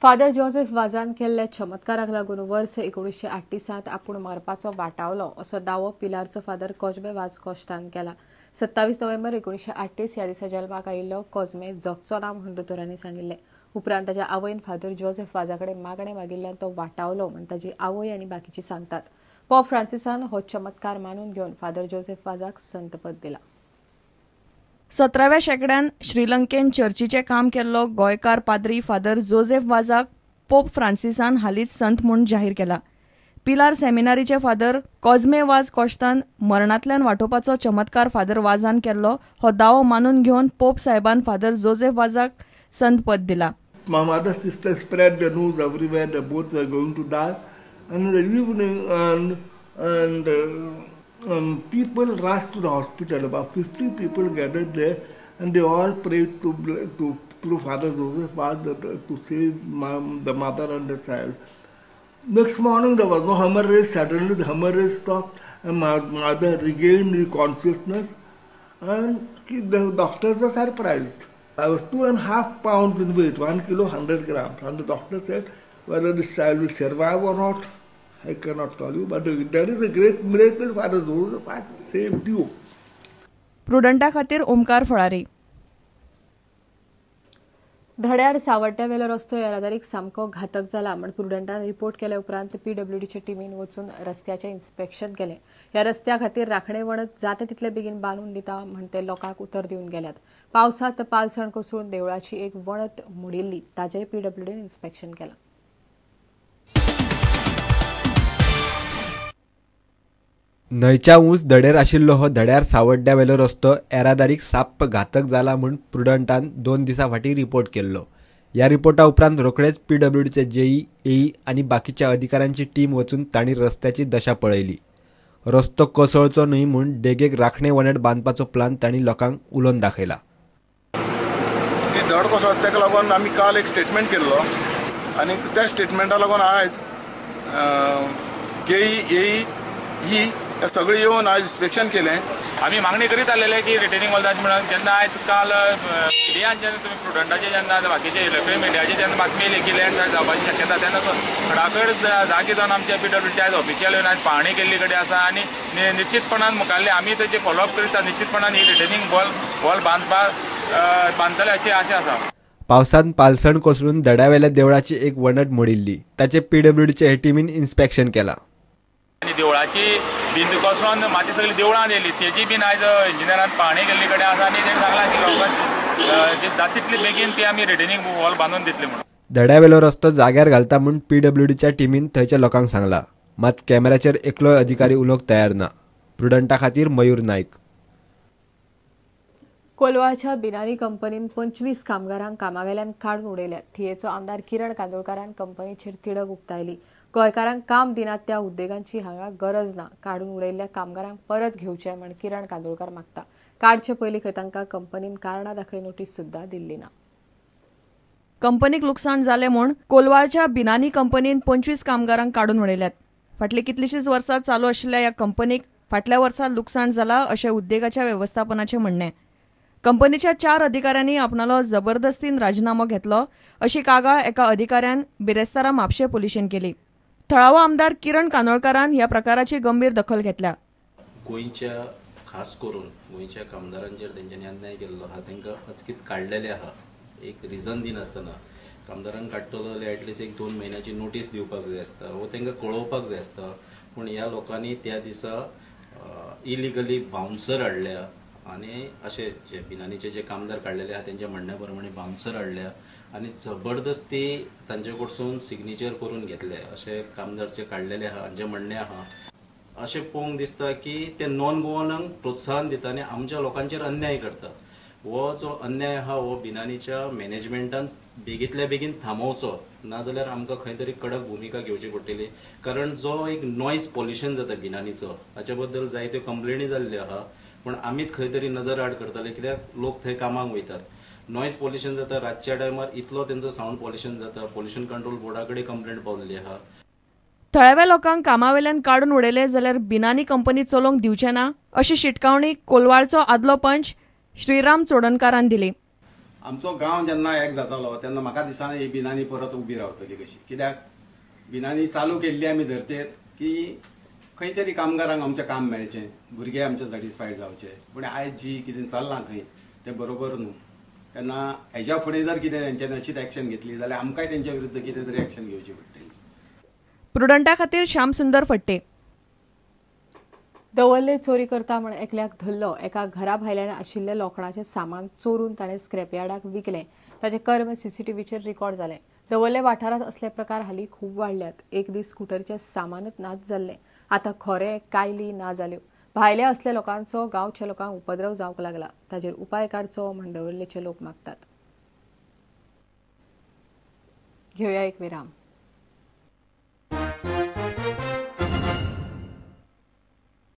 Father Joseph वाजान केल्ल्या चमत्काराक लागून वर्स 1938 आपूण मरपाचो वाटावलो असो दावो पिलारचो फादर कॉजमे वाज कॉश्तान केला. 27 नोव्हेंबर 1938 ह्या दिसा जल्माक आयिल्लो कॉजमे जगचो ना म्हूण दोतोरांनी सांगिल्लें. उपरांत ताच्या आवयन फादर जोसेफ वाजा कडेन मागणें मागिल्ल्यान तो वाटावलो म्हूण ताची आवय आनी बाकीची सांगतात. पॉप फ्रांसिसान हो चमत्कार मानून घेवन फादर जोसेफ वाजाक संतपद दिला. 17व्या शेंकड्यान श्रीलंकेन चर्चीचें काम केल्लो गोंयकार पाद्री फादर जोसेफ वाजाक पोप फ्रांसिसान हालींच संत म्हूण जाहीर केला. पिलार सेमिनारीचे फादर कॉजमे वाज कॉश्तान मरणांतल्यान वाटोवपाचो चमत्कार फादर वाजान केल्लो हो दावो मानून घेवन पोप साहेबान फादर जोसेफ वाजाक संतपद दिला. My mother's sister spread the news everywhere that both were going to die, and in the evening and people rushed to the hospital. About 50 people gathered there, and they all prayed to through Father Joseph Vaz to save the mother and the child. Next morning there was no hemorrhage. Suddenly the hemorrhage stopped, and my mother regained the consciousness, and the doctors were surprised. I was 2.5 pounds in weight, 1 kilo 100 grams, and the doctor said whether this child will survive or not, I cannot tell you, but there is a great miracle. Father Joseph has saved you. प्रुडंटा खातीर ओमकार फळारी. धड्यार सावड्ड्यावेलो रस्तो येरादारीक सामको घातक जाला म्हूण प्रुडंटान report केल्या उपरांत पीडब्ल्यूडीच्या टिमीन वचून रस्त्याचें इन्स्पेक्शन केलें. ह्या रस्त्या खातीर राखणे वणत जाता तितले बेगीन बांदून दिता म्हूण ते लोकांक उतर दिवन गेल्यात. पावसांत पालसण कोसळून देवळाची एक वणत मोडिल्ली, ताचेंय पीडब्ल्यूडीन इन्स्पेक्शन केलां. न्हंयच्या ऊंच धडेर आशिल्लो हो धड्यार सावड्ड्यावेलो रस्तो येरादारीक साप्प घातक जाला म्हूण प्रुडंटान 2 दिसां फाटीं रिपोर्ट केल्लो. ह्या रिपोर्टा उपरांत रोखडेच पीडब्ल्यूडीचे जेई, एई आनी बाकीच्या अधिकाऱ्यांची टीम वचून तांणी रस्त्याची दशा पळयली. रस्तो कोसळचो न्हय म्हूण देगेक राखणे वणट बांदपाचो प्लान तांणी लोकांक उलोवन दाखयला. ती धड कोसळत ताका लागून आमी काल एक स्टेटमेंट केल्लो आनी त्या स्टेटमेंटा लागून आयज जेई, एई, ई सगळे येवन आयज इन्स्पेक्शन केलें. आमी मागणी करीत आसलेले की रिटेनिंग वॉल जाय म्हणून. जेन्ना आयज काल मिडियान जेन्ना तुमी प्रुडंटाचे जेन्ना बाकीचे इलेक्ट्रॉनिक मिडियाचे जेन्ना बातमी येयली की लँड जावपाची शक्यता, तेन्ना खडाखड जागे जावन आमच्या पीडब्ल्यूडीचे आयज ऑफिशियल येवन आयज पाहणी केल्ली कडेन आसा आनी निश्चितपणान मुखारले आमी तेजे फॉलोअप करीत निश्चितपणान ही रिटेनिंग वॉल बांदपाक बांदतले अशी आशा आसा. पावसान पालसण कोसळून धड्यावेल्या देवळाची एक वणट मोडिल्ली, ताचे पीडब्ल्यूडीचे हे टिमीन इन्स्पेक्शन केलां. आनी देवळाची भिंत कोसळून माती सगळी देवळान येयली, तेजी बीन आयज इंजिनियरान पाहणी केल्ली कडेन आसा आनी तेणी सांगलां की लोकांक जाता तितले बेगीन ती आमी रिटेनिंग वॉल बांदून दितली म्हणून. धड्यावेलो रस्तो जाग्यार घालता म्हूण पीडब्ल्यूडीच्या टिमीन थंयच्या लोकांक सांगला, मात कॅमेराचेर एकलोय अधिकारी उलोवंक तयार ना. प्रुडंटा खातीर मयूर नायक. कोलवाळच्या बिनारी कंपनीन 25 कामगारांक कामावेल्यान काडून उडयल्यात. थियेचो आमदार किरण कांदोळकारान कंपनीचेर तिडक उक्तायली. गोंयकारांक काम दिनात त्या उद्देगांची हांगा गरज ना. काडून उडयल्ल्या कामगारांक परत घेवचे म्हूण किरण कांदोळकार मागता. काडचे पयलीं खंय तांकां कंपनीन कारणां दाखय नोटीस सुद्दां दिल्ली ना. कंपनीक लुकसाण जालें म्हूण कोलवाळच्या बिनानी कंपनीन 25 कामगारांक काडून उडयल्यात. फाटलीं कितलींशींच वर्सां चालू आशिल्ल्या ह्या कंपनीक फाटल्या वर्सा लुकसाण जाला अशें उद्देगाच्या वेवस्थापनाचें म्हणणें. कंपनीच्या 4 अधिकाऱ्यांनी आपणालो जबरदस्तीन राजिनामो घेतलो अशी कागाळ एका अधिकाऱ्यान बिरेस्तारा म्हापशें पुलिशेन केली. थळावो आमदार किरण कानोळकारान ह्या प्रकाराची गंभीर दखल घेतल्या. गोंयच्या खास करून गोंयच्या कामदारांचेर तेंच्यांनी अन्याय केल्लो आहा, तांकां अचकीत काडलेले आहा एक रिजन दिनासतना. कामदारांक काडटलो जाल्यार एटलिस्ट एक 2 म्हयन्याची नोटीस दिवपाक जाय आसता वो तांकां कळोवपाक जाय आसता, पूण ह्या लोकांनी त्या दिसा इलिगली बाउन्सर हाडल्या आनी अशे जे बिनानीचे जे कामदार काडलेले आहा तेंच्या म्हणण्या प्रमाणे बाउन्सर हाडल्या आनी जबरदस्ती तांचे कडसून सिग्नेचर करून घेतले अशे कामदार जे काडलेले आहा हांचें म्हणणें आहा. अशें पळोवंक दिसता की ते नॉन गोवनांक प्रोत्साहन दिता आनी आमच्या लोकांचेर अन्याय करता. हो जो अन्याय आहा हो बिनानीच्या मॅनेजमेंटान बेगींतल्या बेगीन थांबोवचो, नाजाल्यार आमकां खंय तरी कडक भुमिका घेवची पडटली. कारण जो एक नॉयज पॉल्युशन जाता बिनानीचो हाचे बद्दल जायत्यो कंप्लेनी जाल्ल्यो आहा, पूण आमीच खंय तरी नजर आड करताले कित्याक लोक थंय कामाक वयतात. नॉयज पॉल्युशन जाता रातच्या टायमार, इतलो तेंचो सावंड पॉल्युशन जाता. पॉल्युशन कंट्रोल बोर्डा कडेन कंप्लेंट पावल्ली आहा. थळाव्या लोकांक कामावेल्यान काडून उडयले जाल्यार बिनानी कंपनी चलोवंक दिवचे ना अशी शिटकावणी कोलवाळचो आदलो पंच श्रीराम चोडणकारान दिली. आमचो गांव जेन्ना एक जातालो तेन्ना म्हाका दिसना ही बिनानी परत उबी रावतली कशी, कित्याक बिनानी चालू केल्ली आमी धरतेर की खंय तरी कामगारांक आमचें काम मेळचें, भुरगे आमचे सॅटिस्फायड जावचे, पूण आयज जी कितें चल्लां थंय तें बरोबर न्हू. तेन्ना हेज्या फुडें जर कितें तेंच्यांनी अशीच एक्शन घेतली जाल्यार आमकांय तेंच्या विरुद्ध कितें तरी एक्शन घेवची पडटली. प्रुडंटा खातीर श्याम सुंदर फट्टे. दवर्ले चोरी करता म्हण एकल्याक धरलो. एका घरा भायल्यान आशिल्लें लोखणाचें सामान चोरून ताणें स्क्रॅपयार्डाक विकलें. ताचें कर्म सीसीटीव्हीचेर रिकॉर्ड जालें. दवर्ले वाठारांत असले प्रकार हालीं खूब वाडल्यात. एक दीस स्कुटरचें सामानच नाच जाल्लें. आतां खोरे कायली ना जाल्यो. भायल्या असल्या लोकांचो गांवच्या लोकांक उपद्रव जावंक लागला. ताचेर उपाय काडचो म्हण दवर्लेचे लोक मागतात. घेवया एक विराम.